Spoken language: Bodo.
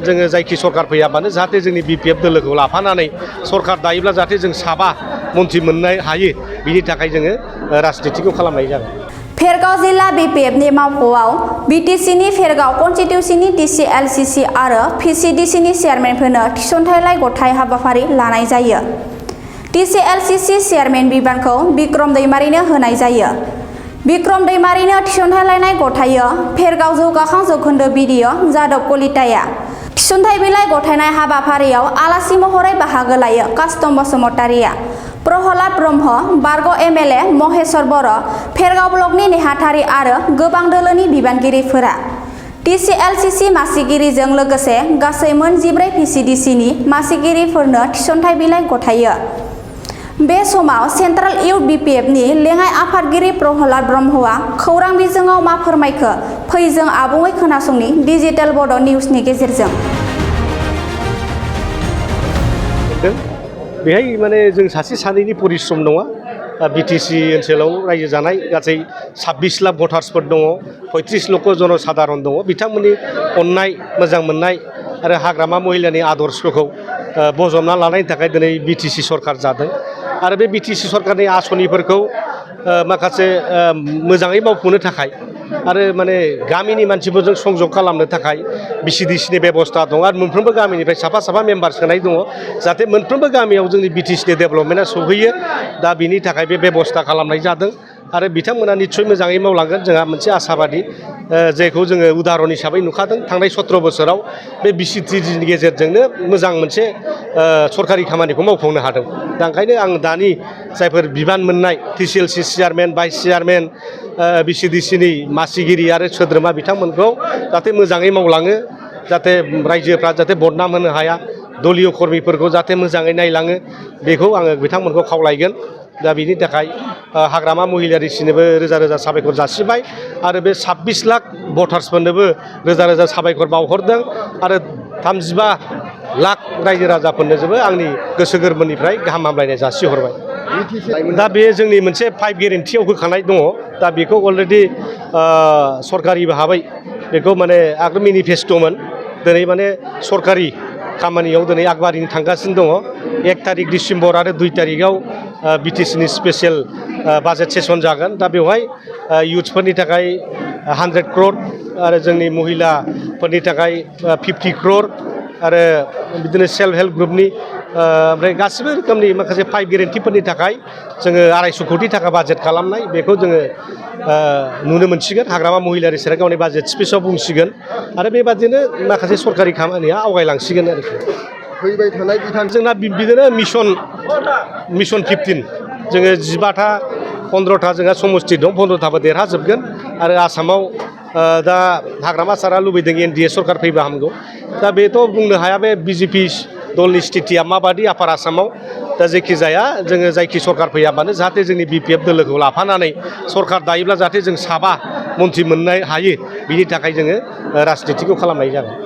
जोङो जायखि सरकार फैयाबानो जाहाथे जोंनि बिपिएफ दोलोखौ लाफानानै सरकार दायोब्ला जाहाथे जों साबा मन्थ्रि मोननो हायो बिनि थाखाय जोङो राजनितिखौ खालामनाय जागोन। फेरगाव जिल्ला बिपिएफनि मावख'आव बिटिसिनि फेरगाव कन्स्टिटिउन्सिनि डिसिएलसिसि आरो पिसिडिसिनि चेयारमेनफोरनो थिसनथाइलाइ गथाय हाबाफारि लानाय जायो। डिसिएलसिसि चेयारमेन बिबानखौ बिक्रम दैमारिनो होनाय जायो। बिक्रम दैमारिनो थिसनथाइलायनाय गथायो फेरगाव जौगाखां जौखोन्दो बिडिअ जादब कलिताया। थिसनथाइ बिलाइ गथायनाय हाबाफारियाव आलासि महरै बाहागो लायो कास्टम बसुमतारिया, प्रहलाद ब्रह्म, बारग एमएलए महेश्वर बर', फेरगाव ब्लकनि नेहाथारि आरो गोबां दोलोनि बिबानगिरिफोरा डिसिएलसिसि मासिगिरिजों लोगोसे गासै मोन 14 पिसिडिसिनि मासिगिरिफोरनो थिसनथाइ बिलाइ गथायो। बे समाव सेन्ट्रेल इउथ बिपिएफनि लेङाइ आफादगिरि प्रहलाद ब्रह्मआ खौरां बिजोङाव मा फोरमायखो फै जों आबुङै खोनासंनि डिजिटेल बड' निउसनि गेजेरजों। बेहाय माने जों सासे सानैनि परिश्रम नङा, बिटिसि ओनसोलाव रायजो जानाय गासै 26 लाख भटार्सफोर दङ, 35 लक्ष जनसाधारन दङ। बिथांमोननि अननाय मोजां मोननाय आरो हाग्रामा महिलानि आदर्शखौ बजबना लानायनि थाखाय दिनै बिटिसि सरकार जादों आरो बे बिटिसि सरकारनि आसनिफोरखौ माखासे मोजाङै मावफुंनो थाखाय आरो माने गामिनि मानसिफोरजों संजग खालामनो थाखाय बिसिडिसिनि बेबस्था दं आरो मोनफ्रोमबो गामिनिफ्राय साफा साफा मेम्बार सोनाय दङ जाहाथे मोनफ्रोमबो गामियाव जोंनि बिटिसिनि डेभेलपमेन्टआ सौहैयो। दा बिनि थाखाय बे बेबस्था खालामनाय जादों आरो बिथांमोना निस्सय मोजाङै मावलांगोन। जोंहा मोनसे आसाबादि जायखौ जोङो उदाहरन हिसाबै नुखादों थांनाय 17 बोसोराव बे बिसिडिसिनि गेजेरजोंनो मोजां मोनसे सरकारि खामानिखौ मावफुंनो हादों। दा ओंखायनो आं दानि जायफोर बिबान मोननाय डिसिएलसि चेयारमेन, भाइस चेयारमेन, बिसिडिसिनि मासिगिरि आरो सोद्रोमा बिथांमोनखौ जाहाथे मोजाङै मावलाङो, जाहाथे रायजोफ्रा जाहाथे बदनाम होनो हाया, दलीय कर्मीफोरखौ जाहाथे मोजाङै नायलाङो बेखौ आङो बिथांमोनखौ खावलायगोन। दा बिनि थाखाय हाग्रामा महिलारिसिनोबो रोजा रोजा साबायखर जासिबाय आरो बे 26 लाख भटार्सफोरनोबो रोजा रोजा साबायखर बावहरदों आरो 35 लाख रायजो राजाफोरनोबो आंनि गोसो गोरबोनिफ्राय गाहाम हामलायनाय जासिहरबाय। दा बे जोंनि मोनसे 5 गेरेन्टियाव होखानाय दङ। दा बेखौ अलरेडि सरकारि भाबै बेखौ माने आगोल मेनिफेस्ट'मोन, दिनै माने सरकारि खामानियाव दिनै आगबारिनो थांगासिनो दङ। 1 तारिख डिसेम्बर आरो 2 तारिखआव बिटिसिनि स्पेसियेल बाजेट सेसन जागोन। दा बेवहाय इउथ्सफोरनि थाखाय 100 क्र'र आरो जोंनि महिलाफोरनि थाखाय 50 क्र'र आरो बिदिनो सेल्फ हेल्प ग्रुपनि ओमफ्राय गासिबो रोखोमनि माखासे 5 गेरेन्टिफोरनि थाखाय जोङो 250 कोटि थाखा बाजेट खालामनाय बेखौ जोङो नुनो मोनसिगोन। हाग्रामा महिलारि सेरा गावनि बाजेट स्पिचआव बुंसिगोन आरो बेबादिनो माखासे सरकारि खामानिया आवगायलांसिगोन आरोखि। फैबाय थानाय बिथान जोंना बिदिनो मिशन 15 जोङो 15था 15था जोंहा समस्ति दं, 15थाबो देरहाजोबगोन आरो आसामाव दा हाग्रामा सारा लुबैदों एनडिए सरकार फैबा हामगौ। दा बेथ' बुंनो हाया बे बिजेपि दलनि स्थितिया माबादि आफार आसामाव। दा जेखि जाया जोङो जायखि सरकार फैयाबानो जाहाथे जोंनि बिपिएफ दोलोखौ लाफानानै सरकार दायोब्ला जाहाथे जों साबा मन्थ्रि मोननो हायो बिनि थाखाय जोङो राजनितिखौ खालामनाय जागोन।